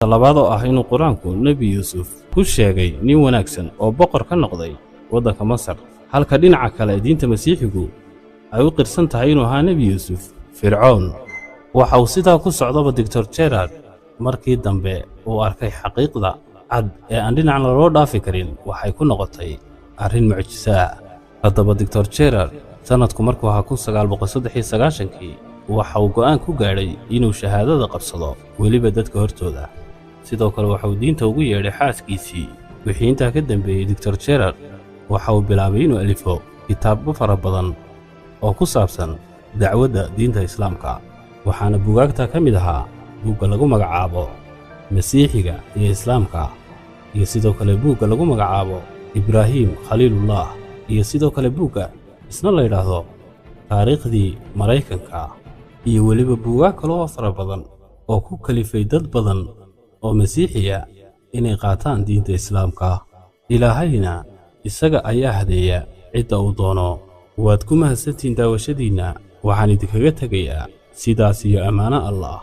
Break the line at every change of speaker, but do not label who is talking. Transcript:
Labaad oo ah inuu Qur-aanku Nebi Yuusuf ku sheegay nin wanaagsan oo boqor ka noqday waddanka Masar, halka dhinaca kale diinta Masiixigu ay u qirsan tahay inuu ahaa Nebi Yuusuf Fircoon. Waxa uu sidaa ku socdaba, Doctor Gerard markii dambe uu arkay xaqiiqda cad ee aan dhinacna loo dhaafi karin, waxay ku noqotay arrin mucjiso ah. Haddaba, Doctor Gerard sannadku markuu ahaa 1993-kii waxa uu go'aan ku gaadhay inuu shahaadada qabsado, weliba dadka hortooda. Sidoo kale waxa uu diinta ugu yeedhay xaaskiisii. Wixii intaa ka dambeeyey, Doctor Gerard waxa uu bilaabay inuu alifo kitaabo fara badan oo ku saabsan dacwadda diinta Islaamka, waxaana buugaagta ka mid ahaa buugga lagu magacaabo Masiixiga iyo Islaamka, iyo sidoo kale buugga lagu magacaabo Ibraahim Khaliilullah, iyo sidoo kale buugga isna la yidhaahdo Taariikhdii Maraykanka, iyo weliba buugaag kale oo fara badan oo ku kalifay dad badan oo Masiixiya inay qaataan diinta Islaamka. Ilaahayna isaga ayaa hadeeya cidda uu doono. Waad ku mahadsantihiin daawashadiinna. Waxaan idinkaga tegayaa sidaas iyo ammaano Allah.